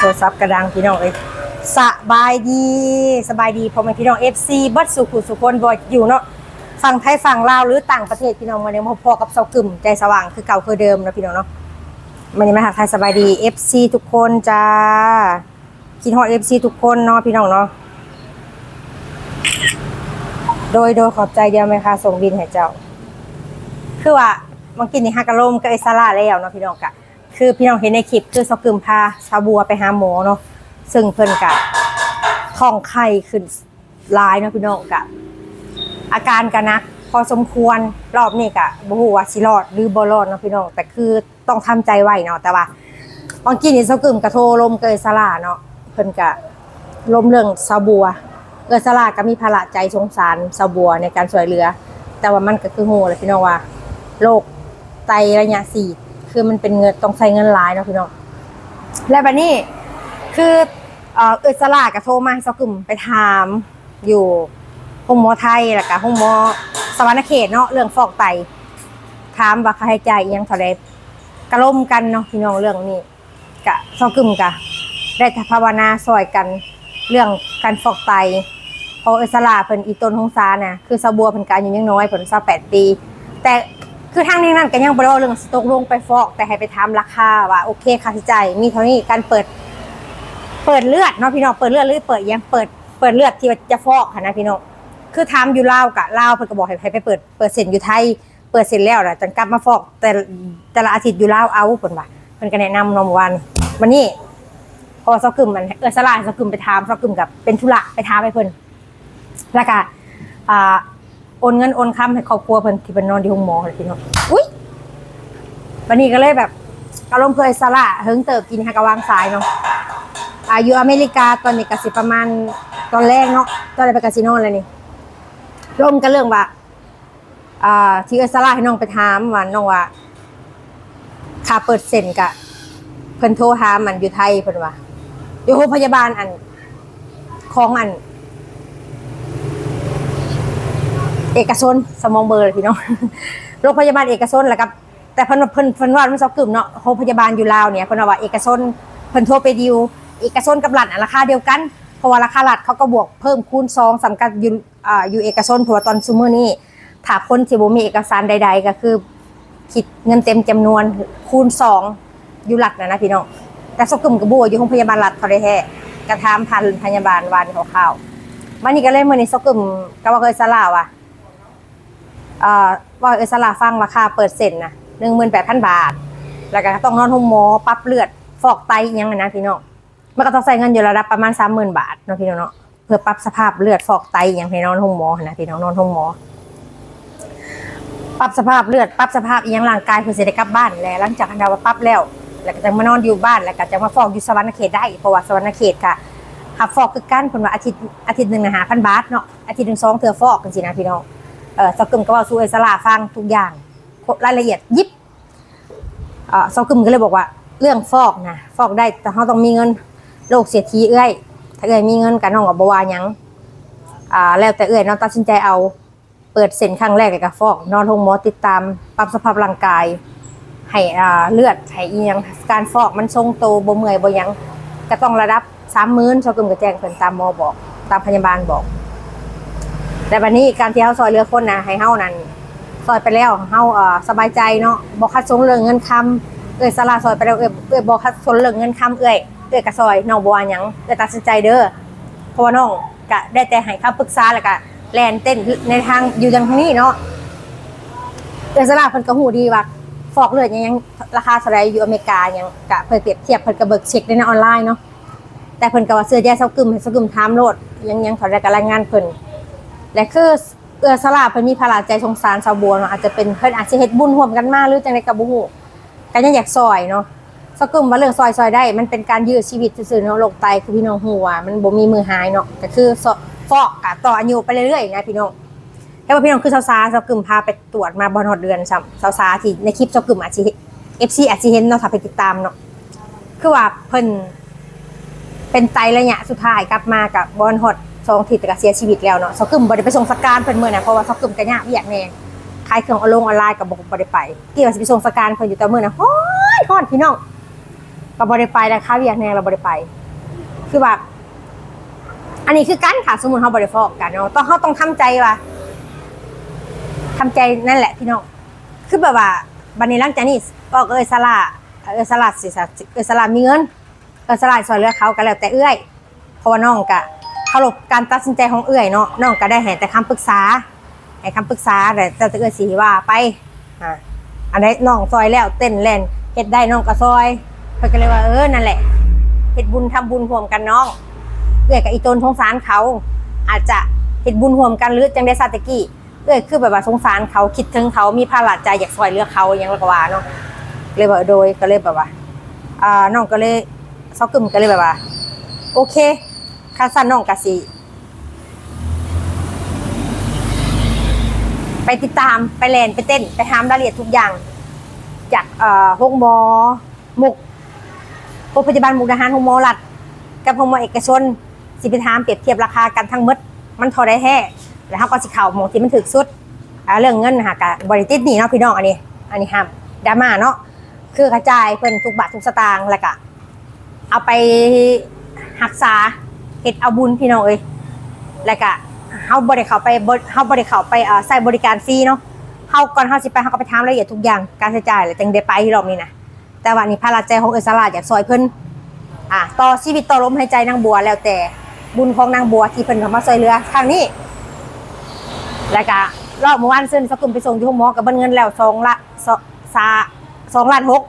ໂທລະສັບກະດັງພີ່ນ້ອງເອີຍ. ສະບາຍດີ ສະບາຍດີພໍ່ແມ່ພີ່ນ້ອງ ເອັຟຊີ ເບິດສູ່ຜູ້ສູ່ຄົນ ບໍ່ວ່າຢູ່ເນາະ ຝັ່ງໄທ ຝັ່ງລາວ ຫຼື ຕ່າງປະເທດ ພີ່ນ້ອງ. ມື້ນີ້ມາພໍ້ກັບສາວກຶມໃຈສະຫວ່າງຄືເກົ່າຄືເດີມເນາະ ພີ່ນ້ອງເນາະ. ມື້ນີ້ມາທັກທາຍສະບາຍດີ ເອັຟຊີ ທຸກຄົນຈ້າ. ຄິດຮອດ ເອັຟຊີ ທຸກຄົນເນາະ ພີ່ນ້ອງເນາະ. ໂດຍ ໂດຍ ຂອບໃຈ. ດຽວແມ່ຄ້າສົ່ງບິນໃຫ້ເຈົ້າ. ຄືວ່າເມື່ອກີ້ນີ້ຫາກະລົມກັບເອື້ອຍສາລາແລ້ວເນາະ ພີ່ນ້ອງ. ກະຄືພີ່ນ້ອງເຫັນໃນຄລິບ ຄືສາວກຶມພາສາວບົວໄປຫາໝໍເນາະ ເຊິ່ງເພິ່ນກະທ້ອງໄຂ່ຂຶ້ນຫຼາຍເນາະ ພີ່ນ້ອງ. ກະອາການກະໜັກພໍສົມຄວນ. ລອບນີ້ກະບໍ່ຮູ້ວ່າຊິລອດ ຫຼື ບໍ່ລອດເນາະ ພີ່ນ້ອງ. ແຕ່ຄື ຕ້ອງທຳໃຈໄວ້ເນາະ. ແຕ່ວ່າເມື່ອກີ້ນີ້ສາວກຶມກະໂທລົມເອື້ອຍສາລາເນາະ ເພິ່ນກະລົມເລື່ອງສາວບົວ. ເອື້ອຍສາລາກະມີພາລະໃຈສົງສານສາວບົວໃນການຊ່ວຍເຫຼືອ. ແຕ່ວ່າມັນກະຄືຮູ້ແຫຼະ ພີ່ນ້ອງ ວ່າໂລກໄຕໄລຍະສີ່ ຄືມັນເປັນເງິນ ຕ້ອງໃຊ້ເງິນຫຼາຍເນາະ ພີ່ນ້ອງ. ແລະ ບາດນີ້ຄື ເອີ ເອື້ອຍສາລາກະໂທມາໃຫ້ສາວກຶມໄປຖາມ ຢູ່ໂຮງໝໍໄທ ແລ້ວກະໂຮງໝໍສະຫວັນນະເຂດເນາະ ເລື່ອງຟອກໄຕ. ຖາມວ່າຄ່າໃຊ້ຈ່າຍອີ່ຫຍັງເທົ່າໃດ ກະລົມກັນເນາະ ພີ່ນ້ອງ. ເລື່ອງນີ້ກະ ສາວກຶມກະໄດ້ແຕ່ພາວະນາຊ່ອຍກັນເລື່ອງການຟອກໄຕ ເພາະເອື້ອຍສາລາເພິ່ນອີ່ຕົນຫົງສານະ ຄືສາວບົວເພິ່ນກະອາຍຸຍັງນ້ອຍ ເພິ່ນຊາວແປດປີ. ແຕ່ຄືທາງນີ້ນັ້ນກະຍັງບໍ່ໄດ້ເວົ້າເລື່ອງຊິຕົກລົງໄປຟອກ ແຕ່ໃຫ້ໄປຖາມລາຄາວ່າ ໂອເຄ ຄ່າໃຊ້ຈ່າຍມີເທົ່ານີ້ ການເປີດ ເປີດເລືອດເນາະ ພີ່ນ້ອງ. ເປີດເລືອດ ຫຼື ເປີດອີ່ຫຍັງ ເປີດ ເປີດເລືອດທີ່ວ່າຈະຟອກຫັ້ນນະ ພີ່ນ້ອງ. ຄືຖາມຢູ່ລາວກະ ລາວເພິ່ນກະບອກໃຫ້ ໃຫ້ໄປເປີດ ເປີດເສັ້ນຢູ່ໄທ ເປີດເສັດແລ້ວລະຈັ່ງກັບມາຟອກ ແຕ່ ແຕ່ລະອາທິດຢູ່ລາວເອົາ ເພິ່ນວ່າ. ເພິ່ນກະແນະນຳເນາະມື້ວານນີ້. ບາດນີ້ ເພາະວ່າສາວກຶມ ອັນ ເອື້ອຍສາລາໃຫ້ສາວກຶມໄປຖາມ ສາວກຶມກະເປັນທຸລະໄປຖາມໃຫ້ເພິ່ນ. ແລ້ວກະ ອ່າ ໂອນເງິນໂອນຄຳໃຫ້ຄອບຄົວເພິ່ນທີ່ເພິ່ນນອນຢູ່ໂຮງໝໍຫັ້ນແຫຼະ ພີ່ນ້ອງ. ອຸ້ຍ ບາດນີ້ກະເລີຍແບບ ອາລົມຄືເອື້ອຍສາລາເຫິງເຕີບ ກິນຫາກະວາງສາຍເນາະ. ອາ ຢູ່ອາເມລິກາຕອນນີ້ກະຊິປະມານຕອນແລງເນາະ ຕອນແລງເພິ່ນກະຊິນອນແລ້ວນີ້. ລົມກັນເລື່ອງວ່າ ອ່າ ທີ່ເອື້ອຍສາລາໃຫ້ນ້ອງໄປຖາມວ່າ ນ້ອງວ່າຄ່າເປີດເສັ້ນກະ ເພິ່ນໂທຖາມອັນຢູ່ໄທ ເພິ່ນວ່າຢູ່ໂຮງພະຍາບານອັນ ຂອງອັນເອກະຊົນ ສະໝອງເບີແລ້ວພີ່ນ້ອງ ໂຮງພະຍາບານເອກະຊົນ ແລ້ວກະ ແຕ່ເພິ່ນ ເພິ່ນ ເພິ່ນເວົ້ານຳສາວກຶມເນາະ ໂຮງພະຍາບານຢູ່ລາວນີ້ ເພິ່ນເວົ້າວ່າເອກະຊົນ ເພິ່ນໂທໄປດີວເອກະຊົນກັບລັດ ລາຄາດຽວກັນ ເພາະວ່າລາຄາລັດເຂົາກະບວກເພີ່ມຄູນສອງ ສ່ຳກັນຢູ່ ອ່າ ຢູ່ເອກະຊົນ ເພາະວ່າຕອນຊຸມມື້ນີ້ ຖ້າຄົນທີ່ບໍ່ມີເອກະສານໃດໆ ກະຄືຄິດເງິນເຕັມຈຳນວນຄູນສອງ ຢູ່ລັດຫັ້ນນະພີ່ນ້ອງ. ແຕ່ສາວກຶມກະບໍ່ຮູ້ວ່າຢູ່ໂຮງພະຍາບານລັດເທົ່າໃດແທ້ ກະຖາມຜ່ານພະຍາບານວ່ານີ້ຄ່າວໆ. ບາດນີ້ກະເລີຍ ມື້ນີ້ສາວກຶມກະເວົ້າເອື້ອຍສາລາວ່າ ເອີ ເວົ້າເອື້ອຍສາລາຟັງວ່າຄ່າເປີດເສັ້ນນະ ໜຶ່ງໝື່ນແປດພັນບາດ ແລ້ວກະຕ້ອງນອນໂຮງໝໍ ປັບເລືອດ ຟອກໄຕອີ່ຫຍັງຫັ້ນນະພີ່ນ້ອງ. ມັນກະຕ້ອງໃຊ້ເງິນຢູ່ລະດັບປະມານສາມໝື່ນບາດເນາະ ພີ່ນ້ອງເນາະ ເພື່ອປັບສະພາບເລືອດ ຟອກໄຕອີ່ຫຍັງ ໃຫ້ນອນໂຮງໝໍຫັ້ນນະພີ່ນ້ອງ ນອນໂຮງໝໍ ປັບສະພາບເລືອດ ປັບສະພາບອີ່ຫຍັງຮ່າງກາຍ ເພື່ອຊິໄດ້ກັບບ້ານ. ແລະ ຫຼັງຈາກຄັນວ່າປັບແລ້ວ ແລ້ວກະຈັ່ງມານອນຢູ່ບ້ານ ແລ້ວກະຈັ່ງມາຟອກຢູ່ສະຫວັນນະເຂດໄດ້ ເພາະວ່າສະຫວັນນະເຂດກະຮັບຟອກຄືກັນ. ເພິ່ນວ່າອາທິດ ອາທິດໜຶ່ງນະຫ້າພັນບາດເນາະ ອາທິດໜຶ່ງສອງເທື່ອຟອກ ຈັ່ງຊີ້ນະພີ່ນ້ອງ. ເອີ ສາວກຶມກະເວົ້າສູ່ເອື້ອຍສາລາຟັງທຸກຢ່າງ ລາຍລະອຽດຍິບ ອ່າ ສາວກຶມກະເລີຍບອກວ່າ ເລື່ອງຟອກນະ ຟອກໄດ້ ແຕ່ເຮົາຕ້ອງມີເງິນ ໂລກເສດຖີເອື້ອຍ ຖ້າເອື້ອຍມີເງິນກະ ນ້ອງກະບໍ່ວ່າຫຍັງ ອ່າ ແລ້ວແຕ່ເອື້ອຍເນາະ ຕັດສິນໃຈເອົາ ເປີດເສັ້ນຄັ້ງແລກ ແລ້ວກະຟອກ ນອນໂຮງໝໍ ຕິດຕາມ ປັບສະພາບຮ່າງກາຍ ໃຫ້ ອ່າ ເລືອດ ໃຫ້ອີ່ຫຍັງ ການຟອກມັນຊົງໂຕ ບໍ່ເມື່ອຍບໍ່ຫຍັງ ກະຕ້ອງລະດັບ ສາມໝື່ນ ສາວກຶມກະແຈ້ງເພິ່ນຕາມໝໍບອກ ຕາມພະຍາບານບອກ. ແຕ່ບາດນີ້ການທີ່ເຮົາຊ່ອຍເຫຼືອຄົນນະ ໃຫ້ເຮົານັ້ນຊ່ອຍໄປແລ້ວ ເຮົາ ເອີ ສະບາຍໃຈເນາະ ບໍ່ຂັດສົນເລື່ອງເງິນຄຳ. ເອື້ອຍສາລາຊ່ອຍໄປແລ້ວ ເອື້ອຍ ເອື້ອຍບໍ່ຂັດສົນເລື່ອງເງິນຄຳ ເອື້ອຍ ເອື້ອຍກະຊ່ອຍ ນ້ອງບໍ່ວ່າຫຍັງ ເອື້ອຍຕັດສິນໃຈເດີ. ເພາະວ່ານ້ອງກະໄດ້ແຕ່ໃຫ້ຄຳປຶກສາ ແລ້ວກະແລ່ນເຕັ້ນໃນທາງຢູ່ຈັ່ງນີ້ເນາະ. ເອື້ອຍສາລາເພິ່ນກະຮູ້ດີວ່າຟອກເລືອດຫຍັງ ລາຄາເທົ່າໃດ ຢູ່ອາເມລິກາຫຍັງ ກະເພິ່ນປຽບທຽບ ເພິ່ນກະເບິ່ງເຊັກໃນອອນລາຍເນາະ. ແຕ່ເພິ່ນກະວ່າເຊື່ອໃຈສາວກຶມ ໃຫ້ສາວກຶມຖາມໂລດ ຫຍັງ ຫຍັງເທົ່າໃດກະລາຍງານເພິ່ນ. ແລະ ຄືເອື້ອຍສາລາເພິ່ນມີພາລະໃຈສົງສານສາວບົວເນາະ ອາດຈະເປັນເພິ່ນອາດຊິເຮັດບຸນຮ່ວມກັນມາ ຫຼື ຈັ່ງໃດກະບໍ່ຮູ້ ກະຍັງຢາກຊ່ອຍເນາະ. ສາວກຶມວ່າເລື່ອງຊ່ອຍ ຊ່ອຍໄດ້ ມັນເປັນການຢື້ອຊີວິດຊື່ໆເນາະ. ໂລກໄຕຄືພີ່ນ້ອງຮູ້ວ່າມັນບໍ່ມີມື້ຫາຍເນາະ ກະຄືຟອກກະຕໍ່ອາຍຸໄປເລື້ອຍໆນະພີ່ນ້ອງ. ແຕ່ວ່າພີ່ນ້ອງຄືຊາວຊາ ສາວກຶມພາໄປ ຕວດມາບໍ່ຮອດເດືອນຊ້ຳ ສາວສາທີ່ໃນຄລິບສາວກຶມອາດຊິ ເອັຟຊີ ອາດຊິເຫັນເນາະ ຖ້າໄປຕິດຕາມເນາະ ຄືວ່າເພິ່ນເປັນໄຕໄລຍະສຸດທ້າຍ ກັບມາກະບໍ່ຮອດສອງອາທິດກະເສຍຊີວິດແລ້ວເນາະ. ສາວກຶມບໍ່ໄດ້ໄປສົ່ງສະການເພິ່ນມື້ນັ້ນ ເພາະວ່າສາວກຶມກະຍາກວຽກແດ່ ຂາຍເຄື່ອງອອນລົງອອນລາຍກະບໍ່ ບໍ່ໄດ້ໄປ. ທີ່ວ່າຊິໄປສົ່ງສະການເພິ່ນຢູ່ຕອນມື້ນັ້ນ ຮ້ອນ ຮ້ອນພີ່ນ້ອງ ກໍບໍ່ໄດ້ໄປ ແລ້ວຄາວຽກແດ່ ແລ້ວບໍ່ໄດ້ໄປ. ຄືວ່າ ອັນນີ້ຄືກັນ ຖ້າສົມມຸດເຮົາບໍ່ໄດ້ພໍ້ກັນເນາະ ຕ້ອງ ເຮົາຕ້ອງທຳໃຈວ່າ ທຳໃຈນັ້ນແຫຼະພີ່ນ້ອງ. ຄືແບບວ່າ ບັດນີ້ຫຼັງຈາກນີ້ ອອກ ເອື້ອຍສາລາ ເອື້ອຍສາລາຊິ ເອື້ອຍສາລາມີເງິນ ເອື້ອຍສາລາຊ່ອຍເຫຼືອເຂົາກໍແລ້ວແຕ່ເອື້ອຍ ເພາະວ່ານ້ອງກະເຄົາລົບການຕັດສິນໃຈຂອງເອື້ອຍເນາະ. ນ້ອງກະໄດ້ໃຫ້ແຕ່ຄຳປຶກສາ ໃຫ້ຄຳປຶກສາ ແລ້ວແຕ່ເອື້ອຍຊິວ່າໄປ. ອາ ອັນໃດນ້ອງຊ່ອຍແລ້ວ ເຕັ້ນແລ່ນເຮັດໄດ້ ນ້ອງກະຊ່ອຍ. ເພິ່ນກະເລີຍວ່າ ເອີ ນັ້ນແຫຼະ ເຮັດບຸນທຳບຸນຮ່ວມກັນນ້ອງ. ເອື້ອຍກະອີ່ຕົນສົງສານເຂົາ ອາດຈະເຮັດບຸນຮ່ວມກັນ ຫຼືຈັ່ງໃດຊະ ແຕ່ກີ້ ເອື້ອຍຄືແບບວ່າສົງສານເຂົາ ຄິດເຖິງເຂົາ ມີພາລະໃຈ ຢາກຊ່ອຍເຫຼືອເຂົາ ອີ່ຫຍັງ ແລ້ວກໍວ່າເນາະ. ເລີຍວ່າ ໂດຍ ກໍເລີຍແບບວ່າ ອ່າ ນ້ອງກໍເລີຍ ຊາວກຶ້ມກໍເລີຍແບບວ່າ ໂອເຄ ຄັນຊັ້ນນ້ອງກໍຊິໄປຕິດຕາມ ໄປແລ່ນ ໄປເຕັ້ນ ໄປຖາມລາຍລະອຽດທຸກຢ່າງ ຈາກ ເອີ ໂຮງໝໍມຸກ ໂຮງພະຍາບານມຸກດາຫານ ໂຮງໝໍລັດກັບໂຮງໝໍເອກະຊົນ ຊິໄປຖາມປຽບທຽບລາຄາກັນທັງໝົດ ມັນເທົ່າໃດແທ້ ແລ້ວເຮົາກໍຊິເຂົ້າໝ່ອງທີ່ມັນຖືກສຸດ. ອາ ເລື່ອງເງິນຫັ້ນກະບໍ່ໄດ້ຕິດໜີ້ເນາະພີ່ນ້ອງ ອັນນີ້ ອັນນີ້ຫ້າມດຣາມາເນາະ ຄືກະຈ່າຍເພິ່ນທຸກບາດທຸກສະຕາງ ແລ້ວກະເອົາໄປຮັກສາ ເຮັດເອົາບຸນພີ່ນ້ອງເອີຍ. ແລ້ວກະເຮົາບໍ່ໄດ້ເຂົ້າໄປ ເຮົາບໍ່ໄດ້ເຂົ້າໄປ ເອີ ໃຊ້ບໍລິການຟຣີເນາະ. ເຮົາ ກ່ອນເຮົາຊິໄປ ເຮົາກໍໄປຖາມລາຍລະອຽດທຸກຢ່າງ ການໃຊ້ຈ່າຍ ແລ້ວຈັ່ງໄດ້ໄປຮອບນີ້ນະ. ແຕ່ວ່ານີ້ພາລະໃຈຂອງເອື້ອຍສາລາ ຢາກຊ່ອຍເພິ່ນ ອ່າ ຕໍ່ຊີວິດຕໍ່ລົມຫາຍໃຈນາງບົວ ແລ້ວແຕ່ບຸນຂອງນາງບົວທີ່ເພິ່ນເຂົ້າມາຊ່ວຍເຫຼືອຄັ້ງນີ້. ແລ້ວກະລອບມື້ວານຊືນ ຊາວກຶ້ມໄປສົ່ງຢູ່ໂຮງໝໍ ກໍເບິດເງິນແລ້ວ ສອງລະ ສ- ສາ- ສອງລ້ານຫົກ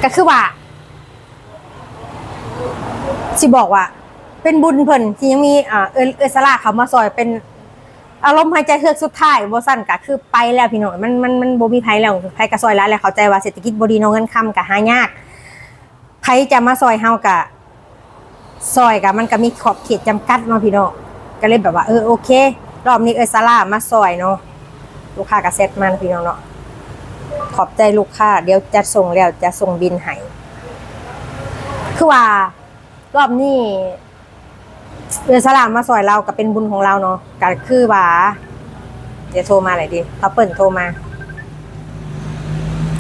ກໍຄືວ່າ ຊິບອກວ່າເປັນບຸນເພິ່ນທີ່ຍັງມີ ເອື້ອຍສາລາເຂົ້າມາຊ່ອຍ ເປັນອາລົມຫາຍໃຈເຮືອກສຸດທ້າຍ ບໍ່ຊັ້ນກະຄືໄປແລ້ວພີ່ນ້ອງ. ມັນ ມັນ ມັນບໍ່ມີໃຜແລ້ວ ໃຜກະຊ່ອຍຫຼາຍແລ້ວ. ເຂົ້າໃຈວ່າເສດຖະກິດບໍ່ດີເນາະ ເງິນຄຳກະຫາຍາກ ໃຜຈະມາຊ່ອຍເຮົາກະຊ່ອຍ ກະມັນກະມີຂອບເຂດຈຳກັດເນາະພີ່ນ້ອງ. ກະເລີຍແບບວ່າ ເອີ ໂອເຄ ລອບນີ້ເອື້ອຍສາລາມາຊ່ອຍເນາະ. ລູກຄ້າກະແຊັດມາເນາະພີ່ນ້ອງເນາະ ຂອບໃຈລູກຄ້າ ດຽວຈັດສົ່ງແລ້ວຈະສົ່ງບິນໃຫ້. ຄືວ່າ ລອບນີ້ເອື້ອຍສາລາມາຊ່ອຍລາວກໍເປັນບຸນຂອງລາວເນາະ. ກໍຄືວ່າ ດຽວໂທມາແຫຼະຕິ ຕາເປີ້ນໂທມາ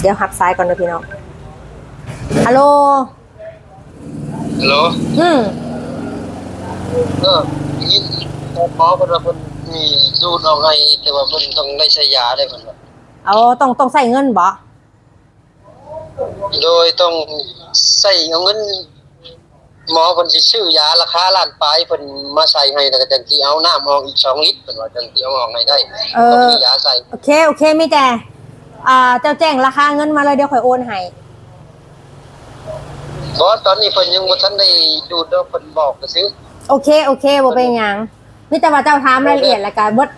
ດຽວຮັບສາຍກ່ອນເດີພີ່ນ້ອງ. ຮັລໂຫຼ ຮັລໂຫຼ ອືມ ເອີ ໄດ້ຍິນໝໍເພິ່ນວ່າເພິ່ນນີ້ດູດອອກໄຫ້ ແຕ່ວ່າເພິ່ນຕ້ອງໄດ້ໃຊ້ຢາເດ້ເພິ່ນວ່າ. ເອົາ ຕ້ອງ ຕ້ອງໃຊ້ເງິນບໍ? ໂດຍ ຕ້ອງໃຊ້ເອົາເງິນ ໝໍເພິ່ນຊິຊື້ຢາລາຄາລ້ານປາຍ ເພິ່ນມາໃສ່ໃຫ້ ແລ້ວກໍຈັ່ງຊິເອົານ້ຳອອກອີກສອງລິດ ເພິ່ນວ່າຈັ່ງຊິເອົາອອກໃຫ້ໄດ້. ເອີ ຕ້ອງມີຢາໃສ່. ໂອເຄ ໂອເຄ ມີແຕ່ ອ່າ ເຈົ້າແຈ້ງລາຄາເງິນມາເລີຍ ດຽວຂ້ອຍໂອນໃຫ້. ບໍ່ ຕອນນີ້ເພິ່ນຍັງບໍ່ທັນໄດ້ດູດດອກ ເພິ່ນບອກຊື່. ໂອເຄ ໂອເຄ ບໍ່ເປັນຫຍັງ ມີແຕ່ວ່າເຈົ້າຖາມລາຍລະອຽດ ແລ້ວກໍເບິດ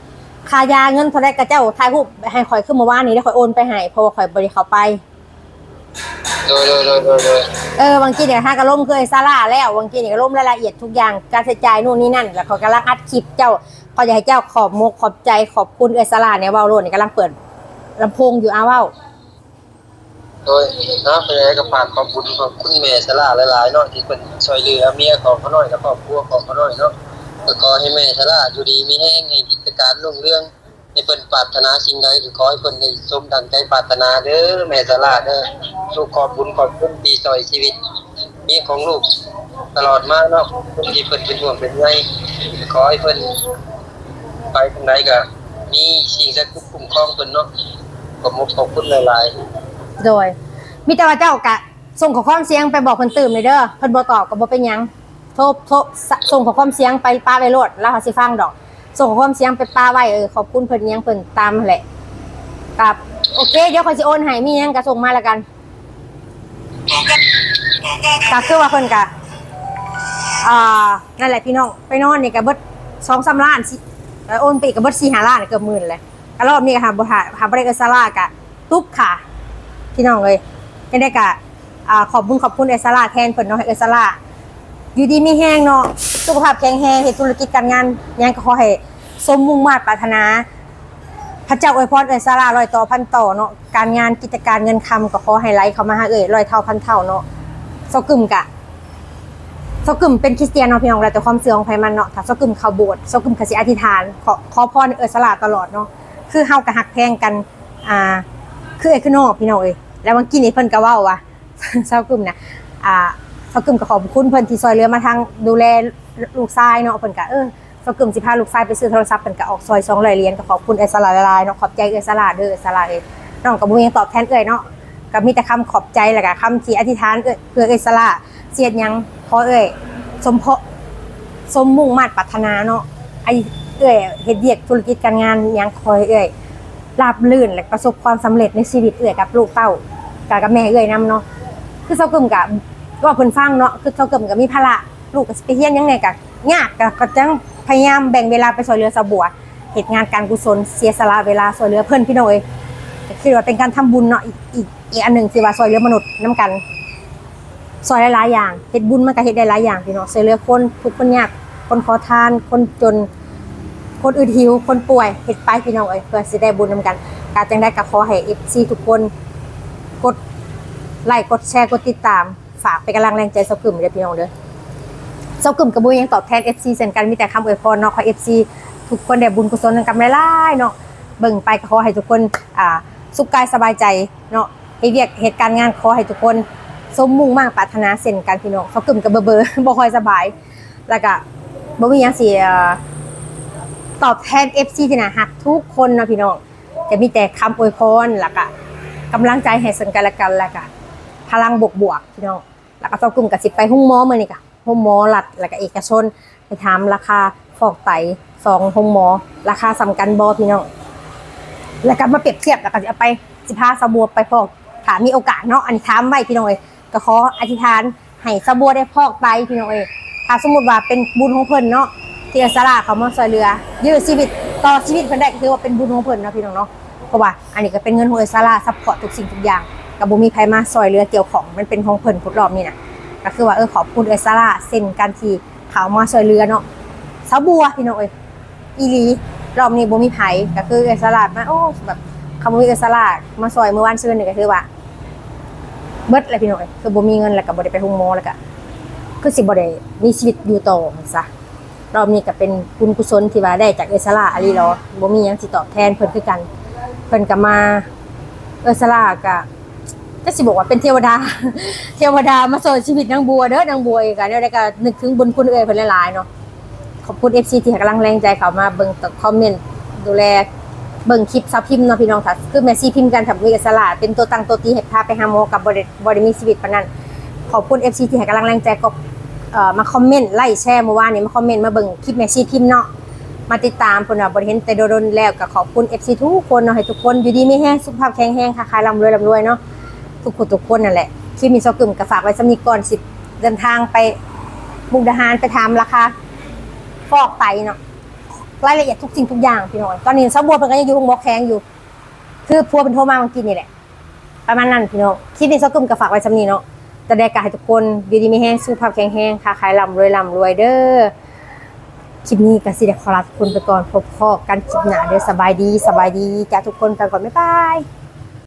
ຄ່າຢາເງິນເທົ່າໃດ ກໍເຈົ້າຖ່າຍຮູບໃຫ້ຂ້ອຍຄືມື້ວານນີ້ ດຽວຂ້ອຍໂອນໄປໃຫ້ ເພາະວ່າຂ້ອຍບໍ່ໄດ້ເຂົ້າໄປ. ໂດຍ ໂດຍ ໂດຍ ໂດຍ ໂດຍ. ເອີ ຫວ່າງກີ້ນີ້ຫາກໍລົມເອື້ອຍສາລາແລ້ວ ຫວ່າງກີ້ນີ້ກໍລົມລາຍລະອຽດທຸກຢ່າງ ການໃຊ້ຈ່າຍໂນ່ນນີ້ນັ້ນ ແລ້ວຂ້ອຍກຳລັງອັດຄລິບເຈົ້າ ຂ້ອຍຢາກໃຫ້ເຈົ້າຂອບມົກຂອບໃຈ ຂອບຄຸນເອື້ອຍສາລາແດ່. ເວົ້າໂລດນີ້ ກຳລັງເປີດລຳໂພງຢູ່ ເອົາເວົ້າ. ໂດຍ ເນາະ ເປັນຫຍັງໃດກໍຝາກຂອບບຸນຂອບຄຸນແມ່ສາລາຫຼາຍໆເນາະ ທີ່ເພິ່ນຊ່ວຍເຫຼືອເມຍຂອງຂ້ານ້ອຍ ແລະ ຄອບຄົວຂອງຂ້ານ້ອຍເນາະ. ກໍຂໍໃຫ້ແມ່ສາລາຢູ່ດີມີແຮງ ໃຫ້ກິດຈະການຮຸ່ງເຮືອງ ໃຫ້ເພິ່ນປາດຖະໜາສິ່ງໃດ ກໍຂໍໃຫ້ເພິ່ນໄດ້ສົມດັ່ງໃຈປາດຖະໜາເດີ ແມ່ສາລາເດີ. ລູກຂອບບຸນຂອບຄຸນທີ່ຊ່ອຍຊີວິດເມຍຂອງລູກຕະຫຼອດມາເນາະ ຄົນທີ່ເພິ່ນເປັນຫ່ວງເປັນໃຍ ກໍຂໍໃຫ້ເພິ່ນໄປທາງໃດກໍມີສິ່ງສັກສິດຄຸ້ມຄອງເພິ່ນເນາະ. ຂອບມຸກຂອບຄຸນຫຼາຍໆ. ໂດຍ ມີແຕ່ວ່າເຈົ້າກະ ສົ່ງຂໍ້ຄວາມສຽງໄປບອກເພິ່ນຕື່ມແດ່ເດີ ເພິ່ນບໍ່ຕອບກໍບໍ່ເປັນຫຍັງ ໂທ ໂທ ສ- ສົ່ງຂໍ້ຄວາມສຽງໄປປະໄວ້ໂລດ ລາວຫາຊິຟັງດອກ. ສົ່ງຂໍ້ຄວາມສຽງໄປປະໄວ້ ເອີ ຂອບຄຸນເພິ່ນຫຍັງເພິ່ນຕາມຫັ້ນແຫຼະ. ກໍໂອເຄ ດຽວຂ້ອຍຊິໂອນໃຫ້ ມີຫຍັງກໍສົ່ງມາແລ້ວກັນ. ກໍຄືວ່າເພິ່ນກໍ ອ່າ ນັ້ນແຫຼະພີ່ນ້ອງ ໄປນອນນີ້ກໍເບິດສອງສາມລ້ານ ຊິ ໂອນໄປອີກກໍເບິດສີ່ຫ້າລ້ານ ເກືອບໝື່ນແຫຼະ. ກໍລອບນີ້ກໍຫາບໍ່ ຫາ ຫາບໍ່ໄດ້ເອື້ອຍສາລາກໍຕຸກຄ່າ ພີ່ນ້ອງເອີຍ. ຈັ່ງໃດກໍ ອ່າ ຂອບບຸນຂອບຄຸນເອື້ອຍສາລາແທນເພິ່ນເນາະ ໃຫ້ເອື້ອຍສາລາຢູ່ດີມີແຮງເນາະ ສຸຂະພາບແຂງແຮງ ເຮັດທຸລະກິດການງານຫຍັງກໍຂໍໃຫ້ສົມມຸ່ງມາດປາດຖະໜາ. ພະເຈົ້າອວຍພອນເອື້ອຍສາລາຮ້ອຍຕໍ່ພັນຕໍ່ເນາະ ການງານກິດຈະການເງິນຄຳກໍຂໍໃຫ້ໄຫຼເຂົ້າມາຫາເອື້ອຍຮ້ອຍເທົ່າພັນເທົ່າເນາະ. ຊາວກຶ້ມກະ ຊາວກຶ້ມເປັນຄຣິສຕຽນເນາະ ພີ່ນ້ອງ ແລ້ວແຕ່ຄວາມເຊື່ອຂອງໃຜມັນເນາະ. ຖ້າຊາວກຶ້ມເຂົ້າໂບດ ຊາວກຶ້ມກໍຊິອະທິຖານ ຂໍ ຂໍພອນເອື້ອຍສາລາຕະຫຼອດເນາະ. ຄືເຮົາກໍຮັກແພງກັນ ອ່າ ຄືເອື້ອຍຄືນ້ອງ ພີ່ນ້ອງເອີຍ. ແລ້ວຫວ່າງກີ້ນີ້ເພິ່ນກໍເວົ້າວ່າ ຊາວກຶມນະ ອ່າ ຊາວກຶມກໍຂອບຄຸນເພິ່ນທີ່ຊ່ວຍເຫຼືອມາທາງດູແລລູກຊາຍເນາະ ເພິ່ນກໍ ເອີ ຊາວກຶມຊິພາລູກຊາຍໄປຊື້ໂທລະສັບ ເພິ່ນກໍອອກຊ່ອຍສອງຮ້ອຍຫຼຽນ ກໍຂອບຄຸນເອື້ອຍສາລາຫຼາຍໆເນາະ ຂອບໃຈເອື້ອຍສາລາເດີ ເອື້ອຍສາລາເອີຍ ນ້ອງກໍບໍ່ມີຫຍັງຕອບແທນເອື້ອຍເນາະ ກໍມີແຕ່ຄຳຂອບໃຈ ແລ້ວກໍຄຳທີ່ອະທິຖານເອື້ອຍ ເພື່ອເອື້ອຍສາລາ ຊິເຮັດຫຍັງ ຂໍເອື້ອຍສົມເພາະ ສົມມຸ່ງມາດປາດຖະໜາເນາະ ໄອ້ເອື້ອຍເຮັດວຽກທຸລະກິດການງານຫຍັງ ຂໍໃຫ້ເອື້ອຍລາບລື່ນ ແລະ ປະສົບຄວາມສຳເລັດໃນຊີວິດເອື້ອຍກັບລູກເຕົ້າ ກັບ ກັບແມ່ເອື້ອຍນຳເນາະ ຄືຊາວກຶມກະເວົ້າເພິ່ນຟັງເນາະ ຄືຊາວກຶມກະມີພາລະ ລູກກໍຊິໄປຮຽນຫຍັງແດ່ ກໍຍາກ ກໍ ກໍຈັ່ງພະຍາຍາມແບ່ງເວລາໄປຊ່ວຍເຫຼືອຊາວບົວ ເຮັດງານການກຸສົນ ເສຍສະຫຼະເວລາຊ່ວຍເຫຼືອເພິ່ນ ພີ່ນ້ອງເອີຍ ກໍຄືວ່າເປັນການທຳບຸນເນາະ ອີກ ອີກ ອີກອັນໜຶ່ງທີ່ວ່າຊ່ວຍເຫຼືອມະນຸດນຳກັນ ຊ່ວຍຫຼາຍໆຢ່າງ ເຮັດບຸນມັນກໍເຮັດໄດ້ຫຼາຍຢ່າງ ພີ່ນ້ອງ ຊ່ວຍເຫຼືອຄົນທຸກຄົນຍາກ ຄົນຂໍທານ ຄົນຈົນ ຄົນອຶດຫິວ ຄົນປ່ວຍ ເຮັດໄປ ພີ່ນ້ອງເອີຍ ເພື່ອຊິໄດ້ບຸນນຳກັນ ກໍຈັ່ງໃດກໍຂໍໃຫ້ເອັຟຊີທຸກຄົນ ກົດໄລ ກົດແຊ ກົດຕິດຕາມ ຝາກເປັນກຳລັງແຮງໃຈຊາວກຶມເດີພີ່ນ້ອງເດີ ຊາວກຶມກໍບໍ່ມີຫຍັງຕອບແທນເອັຟຊີເຊັ່ນກັນ ມີແຕ່ຄຳອວຍພອນເນາະ ຂໍເອັຟຊີທຸກຄົນໄດ້ບຸນກຸສົນນຳກັນຫຼາຍໆເນາະ ເບິ່ງໄປກໍຂໍໃຫ້ທຸກຄົນ ອ່າ ສຸກກາຍສະບາຍໃຈເນາະ ເຮັດວຽກເຮັດການງານ ຂໍໃຫ້ທຸກຄົນສົມມຸ່ງມາດປາດຖະໜາເຊັ່ນກັນ ພີ່ນ້ອງ ຊາວກຶມກໍເບີໆ ບໍ່ຄ່ອຍສະບາຍ ແລ້ວກໍບໍ່ມີຫຍັງຊິ ເອີ ຕອບແທນເອັຟຊີທີ່ໜ້າຮັກທຸກຄົນເນາະ ພີ່ນ້ອງ ກໍມີແຕ່ຄຳອວຍພອນ ແລ້ວກໍກຳລັງໃຈໃຫ້ເຊິ່ງກັນແລະກັນ ແລ້ວກໍພະລັງບວກໆ ພີ່ນ້ອງ ແລ້ວກໍຊາວກຶມກໍຊິໄປໂຮງໝໍມື້ນີ້ ກໍໂຮງໝໍລັດ ແລ້ວກໍເອກະຊົນ ໄປຖາມລາຄາຟອກໄຕສອງໂຮງໝໍ ລາຄາສ່ຳກັນບໍ່ ພີ່ນ້ອງ ແລ້ວກໍມາປຽບທຽບ ແລ້ວກໍຊິເອົາໄປ ຊິພາຊາວບົວໄປຟອກ ຖ້າມີໂອກາດເນາະ ອັນນີ້ຖາມໄວ້ ພີ່ນ້ອງເອີຍ ກໍຂໍອະທິຖານໃຫ້ຊາວບົວໄດ້ຟອກໄຕ ພີ່ນ້ອງເອີຍ ຖ້າສົມມຸດວ່າເປັນບຸນຂອງເພິ່ນເນາະ ທີ່ເອື້ອຍສາລາເຂົ້າມາຊ່ວຍເຫຼືອ ຢື້ຊີວິດ ຕໍ່ຊີວິດເພິ່ນໄດ້ ກໍຖືວ່າເປັນບຸນຂອງເພິ່ນເນາະ ພີ່ນ້ອງເນາະ ເພາະວ່າອັນນີ້ກໍເປັນເງິນຂອງເອື້ອຍສາລາ ຊັບພອດທຸກສິ່ງທຸກຢ່າງ ກໍບໍ່ມີໃຜມາຊ່ວຍເຫຼືອກ່ຽວຂ້ອງ ມັນເປັນຂອງເພິ່ນພຸ້ນ ລອບນີ້ນະ ກໍຄືວ່າ ເອີ ຂອບຄຸນເອື້ອຍສາລາເຊັ່ນກັນທີ່ເຂົ້າມາຊ່ວຍເຫຼືອເນາະ ຊາວບົວ ພີ່ນ້ອງເອີຍ ອີ່ຫຼີ ລອບນີ້ບໍ່ມີໃຜ ກໍຄືເອື້ອຍສາລາມາ ໂອ້ ແບບ ຄັນບໍ່ມີເອື້ອຍສາລາມາຊ່ວຍມື້ວານຊືນນີ້ ກໍຖືວ່າເບິດແລ້ວ ພີ່ນ້ອງເອີຍ ຄືບໍ່ມີເງິນ ແລ້ວກໍບໍ່ໄດ້ໄປໂຮງໝໍ ແລ້ວກໍຄືຊິບໍ່ໄດ້ມີຊີວິດຢູ່ຕໍ່ຊະ ລອບນີ້ກໍເປັນບຸນກຸສົນທີ່ວ່າໄດ້ຈາກເອື້ອຍສາລາອີ່ຫຼີເນາະ ບໍ່ມີຫຍັງຊິຕອບແທນເພິ່ນຄືກັນ ເພິ່ນກໍມາ ເອື້ອຍສາລາກໍ ຈະຊິບອກວ່າເປັນເທວະດາ ເທວະດາມາຊ່ອຍຊີວິດນາງບົວເດີ ນາງບົວເອງກໍແນວໃດກໍນຶກເຖິງບຸນຄຸນເອື້ອຍເພິ່ນຫຼາຍໆເນາະ ຂອບຄຸນເອັຟຊີທີ່ໃຫ້ກຳລັງແຮງໃຈເຂົ້າມາເບິ່ງ ຄອມເມັນ ດູແລເບິ່ງຄລິບສາວພິມເນາະ ພີ່ນ້ອງ ຖ້າຄືແມ່ຊີພິມກັນ ຖ້າບໍ່ມີເອື້ອຍສາລາເປັນຕົວຕັ້ງຕົວຕີໃຫ້ພາໄປຫາໝໍ ກໍບໍ່ໄດ້ ບໍ່ໄດ້ມີຊີວິດປານນັ້ນ ຂອບຄຸນເອັຟຊີທີ່ໃຫ້ກຳລັງແຮງໃຈ ກໍ ເອີ ມາຄອມເມັນ ໄລ ແຊ ມື້ວານນີ້ ມາຄອມເມັນ ມາເບິ່ງຄລິບແມ່ຊີພິມເນາະ ມາຕິດຕາມເພິ່ນວ່າບໍ່ໄດ້ເຫັນແຕ່ດົນໆແລ້ວ ກໍຂອບຄຸນເອັຟຊີທຸກຄົນເນາະ ໃຫ້ທຸກຄົນຢູ່ດີມີແຮງ ສຸຂະພາບແຂງແຮງ ຄ້າຂາຍລ່ຳລວຍ ລ່ຳລວຍເນາະ ທຸກຜູ້ທຸກຄົນນັ້ນແຫຼະ ຄລິບນີ້ຊາວກຶມກໍຝາກໄວ້ສ່ຳນີ້ກ່ອນ ຊິເດີນທາງໄປມຸກດາຫານ ໄປຖາມລາຄາຟອກໄຕເນາະ ລາຍລະອຽດທຸກສິ່ງທຸກຢ່າງ ພີ່ນ້ອງ ຕອນນີ້ຊາວບົວເພິ່ນກໍຍັງຢູ່ໂຮງໝໍແຂວງຢູ່ ຄືຜົວເພິ່ນໂທມາເມື່ອກີ້ນີ້ແຫຼະ ປະມານນັ້ນ ພີ່ນ້ອງ ຄລິບນີ້ຊາວກຶມກໍຝາກໄວ້ສ່ຳນີ້ເນາະ ຈັ່ງໃດກໍໃຫ້ທຸກຄົນຢູ່ດີມີແຮງ ສຸຂະພາບແຂງແຮງ ຄ້າຂາຍລ່ຳລວຍ ລ່ຳລວຍເດີ ຄລິບນີ້ກໍຊິໄດ້ຂໍລາທຸກຄົນໄປກ່ອນ ພົບພໍ້ກັນຄລິບໜ້າເດີ ສະບາຍດີ ສະບາຍດີ ຈາກທຸກຄົນໄປກ່ອນ ບາຍບາຍ.